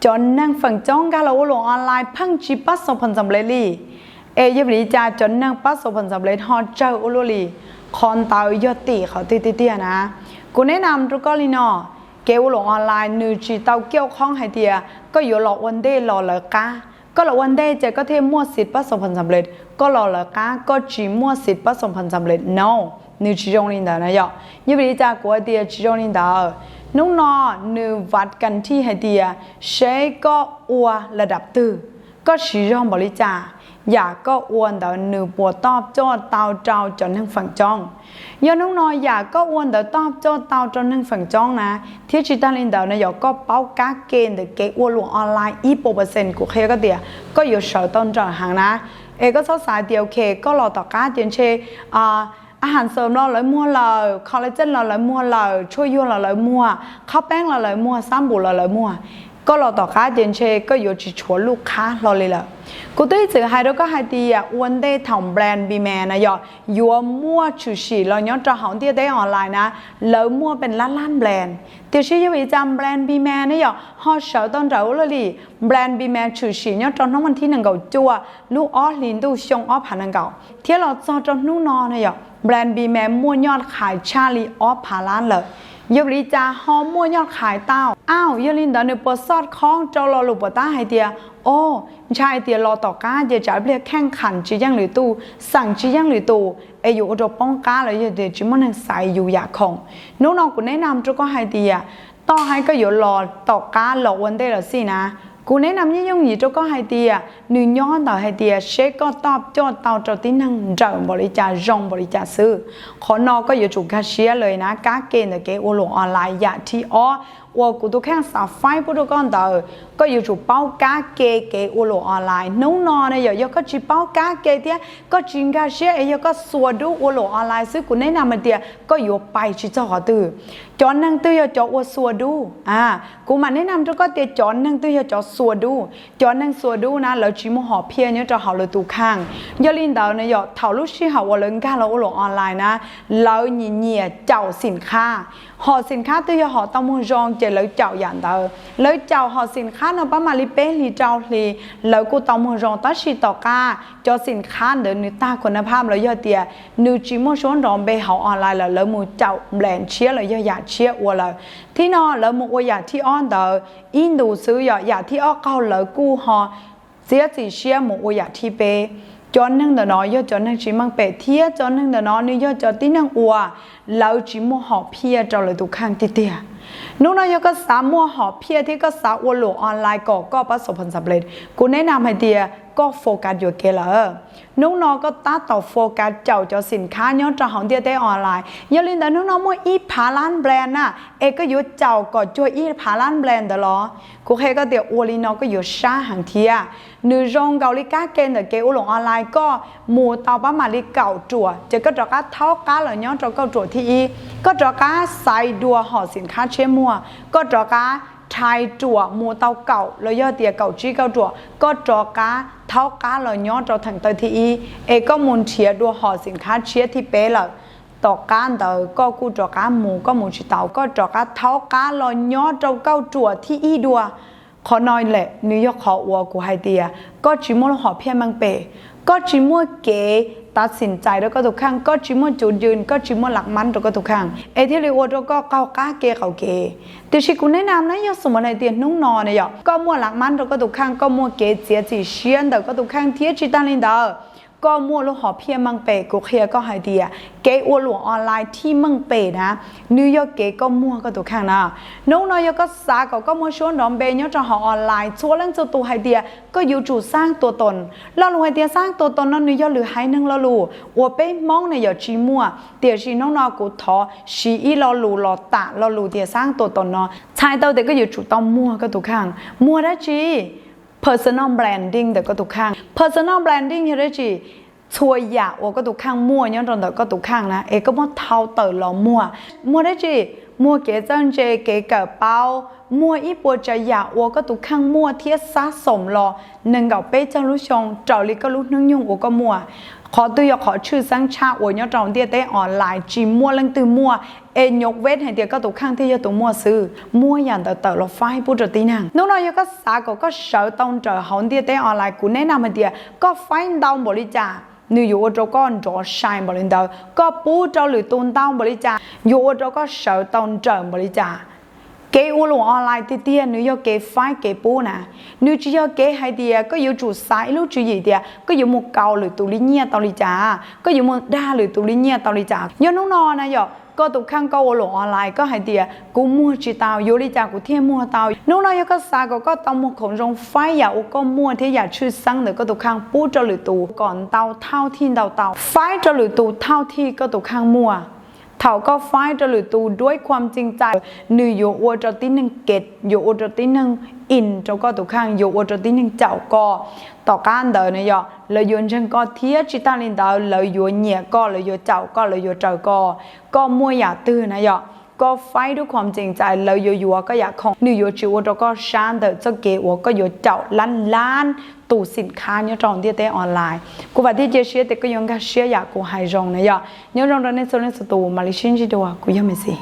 Cov neeg feem coob nkag los ua luam online pheej tsis pab xo phom ntxam nplej li. Es yog vim li cas cov neeg pab xo phom ntxam nplej ho tsawg ua luaj li? Qhov ntawd yog tim qhov twg tiag tiag na? Kuv neb nam rau koj li no, kev ua luam online nws tsis tau kiaj qhoob hais tias koj yuav los ua ntej los lawv qab. Koj los ua ntej ces koj thiaj muaj xim pab xo phom ntxam nplej, koj los lawv qab koj tsis muaj xim pab xo phom ntxam nplej no. Nws tsis zoo li ntawd na yom. Yog vim li cas kuv hais tias tsis zoo li ntawd? Hnub no nws vav kas thij hais tias seb koj ua la dam twg, koj siv zog npaum li cas, yam koj ua ntawd nws puas toj coj tau rau cov neeg feem coob. Yog hnub no yam koj ua ntawd toj coj tau rau neeg feem coob na, thiab tsis tag li ntawd no yog koj paub kab ke ntawm kev ua luam online ib puas percent, kuv qhia koj tias koj yuav sawv tau nrawm heev na. Es koj txhob xav tias ok, koj los tom qab ces ntshe a has xom los lawv muag lawm, collagen los lawv muag lawm, tshuaj yuag los lawv muag, qhov peeb los lawv muag, xab npum los lawv muag. Koj los tom qab ces ntshe koj yuav tsis tshuav lub qhab hlo li lawm. Kuv twb ib txwm hais rau koj hais tias ua ntej thaum brand Be Mad na yog yuav muaj tshwm sim los nyob rau hauv ntiaj teb online na, lawv muaj pes lab lab brand. Tiam sis yog vim li cas brand Be Mad ne yog ho sawv tau nrawm ua luaj li? Brand Be Mad tshwm sim nyob rau hnub vas thib nees nkaum cuaj lub ob hlis ntuj xyoo ob phav nees nkaum thiab los txog rau hnub no na yog brand Be Mad muaj yoj qhais tshaj li ob phav lab lawm. Yog vim li cas ho muaj yoj qhais tau? Au, yog li ntawd nws puas xoj khoob rau lo lus puas tab hais tias o, ntshai tias los tom qab ces tsam pliag kheej kham tsis yeej lwm tus, xeem tsis yeej lwm tus es yus ua rau poob qab los yog tias tsis muaj neeg xaiv yus yam khoom. Hnub no kuv neb nam rau koj hais tias toj hais koj yuav los tom qab los ua ntej los xij na, kuv neb nam yeej yooj yim rau koj hais tias nws nyob ntawm hais tias seb koj toj coj tau rau tib neeg nrawm npaum li cas zoo npaum li cas xwb. Qhov no koj yuav tsum nkag siab lawm na, kab ke ntawm kev ua luam online yam thib ob uas kuv tus kheej xav faib pub rau koj ntawd, koj yuav tsum paub kab ke kev ua luam online. Hnub no ne yog, yog koj tsis paub kab ke thiab koj tsis nkag siab es yog koj xuas dub ua luam online xwb, kuv neb nam hais tias koj yuav pais tsis txog qhov twg. Cov neeg twg yog cov ua xuas dub? Kuv mam neb nam rau koj tias cov neeg twg yog cov xuas dub. Cov neeg xuas dub na lawv tsis muaj hom phiaj nyob rau hauv lawv tus kheej. Yog li ntawd na yog thaum lub sij hawm uas lawv nkag los ua luam online na, lawv nyiam nyiam caum xim khab. Hom xim khab twg yog hom tau muag zoo ces lawv caum yam ntawd. Lawv caum hom xim khab no pab mam li peb hlis rau hlis lawv kuj tau muag zoo, tab sis tom qab cov xim khab ntawd nws tag khun na phab los yog tias nws tsis muaj suab nrov npe hauv online lawm, lawv mus caum nplam tshiab los yog yam tshiab ua lawm. Thib no lawv mus ua yam thib ob ntawd ib ntus xwb, yog yam thib ob qaug lawv kuj ho txiav txim siab mus ua yam thib peb. Cov neeg ntawm no yog cov neeg tsis meej pem thiab cov neeg ntawm no nws yog cov tib neeg uas lawv tsis muaj hom phiaj rau lawv tus kheej tiag tiag. Hnub no yog koj xav muaj hom phiaj thiab koj xav ua luam online kom koj pab xo phom ntxam nplej, kuv neb nam hais tias koj focus yuam kev lawm. Hnub no koj tab tom focus caum cov xim khab nyob rau hauv ntiaj teb online. Yog li ntawd hnub no muaj ib phav lab nplam na, es koj yuav caum kom cuag ib phav lab nplam ntawd los? Kuv qhia koj tias ua li no koj yuav sab heev thiab. Nws zoo nkaus li kab ke ntawm kev ua luam online, koj mus tau pab mam li kaum ruam ces koj rov qab thaub qab los nyob rau kauj ruam thib ib, koj rov qab xaiv dua hom xim khab tshiab muag, koj rov qab rhais ruam mus tau kaum los yog tias kaum tsib kauj ruam, koj rov qab thaub qab los nyob rau theem tawm thib ib es koj mus nrhiav dua hom xim khab tshiab thib peb lawm. Tom qab ntawd koj kuj rov qab mus, koj mus tsis tau, koj rov qab thaub qab los nyob rau kauj ruam thib ib dua. Qhov no lawm nws yog qhov uas kuv hais tias koj tsis muaj lub hom phiaj meej pem, koj tsis muaj kev tav xim txais rau koj tus kheej, koj tsis muaj cuv ywg, koj tsis muaj lam mab rau koj tus kheej es thiaj li ua rau koj qaug qab ke qaum kev. Tiam sis kuv neb nam na, yog xu mas hais tias hnub no na yog koj muaj lam mab rau koj tus kheej, koj muaj kev txiav txim siab ntawm koj tus kheej thiab tsis tag li ntawd koj muaj lub hom phiaj meej pem, kuv qhia koj hais tias kev ua luam online thib meej pem na, nws yog kev koj muag koj tus kheej na. Hnub no yog koj xav kom koj muaj suab nrov npe nyob rau hauv online, txhua leej txhua tus hais tias koj yuav tsum xaab tua toos. Lo lus hais tias xaab tua toos no nws yog lwm haiv neeg lo lus uas peb Hmoob na yog tsis muaj, tiam sis hnub no kuv thov siv ib lo lus los tam lo lus tias xaab tua toos no, txhais tau tias koj yuav tsum tau muag koj tus kheej. Muag dab tsi? Personal branding ntawm koj tus kheej. Personal branding yog dab tsi? Txhua yam uas koj tus kheej muaj nyob rau ntawm koj tus kheej na es koj muab thau tawm los muag. Muag dab tsi? Muag kev txawj ntse, kev kawm paub, muag ib puas tsav yam uas koj tus kheej muaj thiab xab xoom los nees nkaum peb caug lub xyoo raws li koj lub hnub nyoog uas koj muaj. Qhov twg yog qhov tshwj xeeb tshaj uas nyob rau ntiaj teb online tsis muaj leej twg muaj, es nyuam vet hais tias koj tus kheej thiaj yog tus muaj xwb? Muab yam ntawd tawm los faib pub rau tib neeg. Hnub no yog koj xav kom koj sawv tau nrawm hauv ntiaj teb online, kuv neb na hais tias koj faib ntau npaum li cas, nws yuav ua rau koj nrov sai npaum li ntawd. Koj pub rau lwm tus ntau npaum li cas, yuav ua rau koj sawv tau nrawm npaum li cas. Kev ua luam online tiag tiag nws yog kev faib kev pub na. Nws tsis yog kev hais tias koj yuav tsum xav ib lub tswv yim tias koj yuav mus kaus lwm tus li nyiaj tau li cas, koj yuav mus dag lwm tus li nyiaj tau li cas. Yog hnub no na yom, koj tus kheej koj ua luam online, koj hais tias kuv muag tsis tau, yuav li cas kuv thiaj muag tau. Hnub no yog koj xav kom koj tau muag khoom zoo, faib yam uas koj muaj thiab yam tshwj xeeb ntawm koj tus kheej pub rau lwm tus kom ntau thauj thiaj ntau tau. Faib rau lwm tus thauj thiaj koj tus kheej muaj. Thaum koj faib rau lwm tus duab khuam tseem txais, nws yuav ua rau tib neeg kem, yuav ua rau tib neeg in rau koj tus kheej, yuav ua rau tib neeg caum koj. Tom qab ntawd na yom, lawv yuav ntseeg koj thiab tsis tag li ntawd, lawv yuav nyiam koj, lawv yuav caum koj, lawv yuav raws koj. Koj muaj yam twg na yom, koj faib duab khuam tseem txais, lawv yuav yuav koj yam khoom, nws yuav tsis ua rau koj sab ntawm txoj kev uas koj yuav caum lab lab tus xim khab nyob rau ntiaj teb online. Kuv vam thiab cia siab tias koj yuav nkag siab yam kuv hais zoo na yom. Nyob zoo rau nej txhua leej txhua tus, mam li sib ntsib dua, kuv yog Maiv Xis.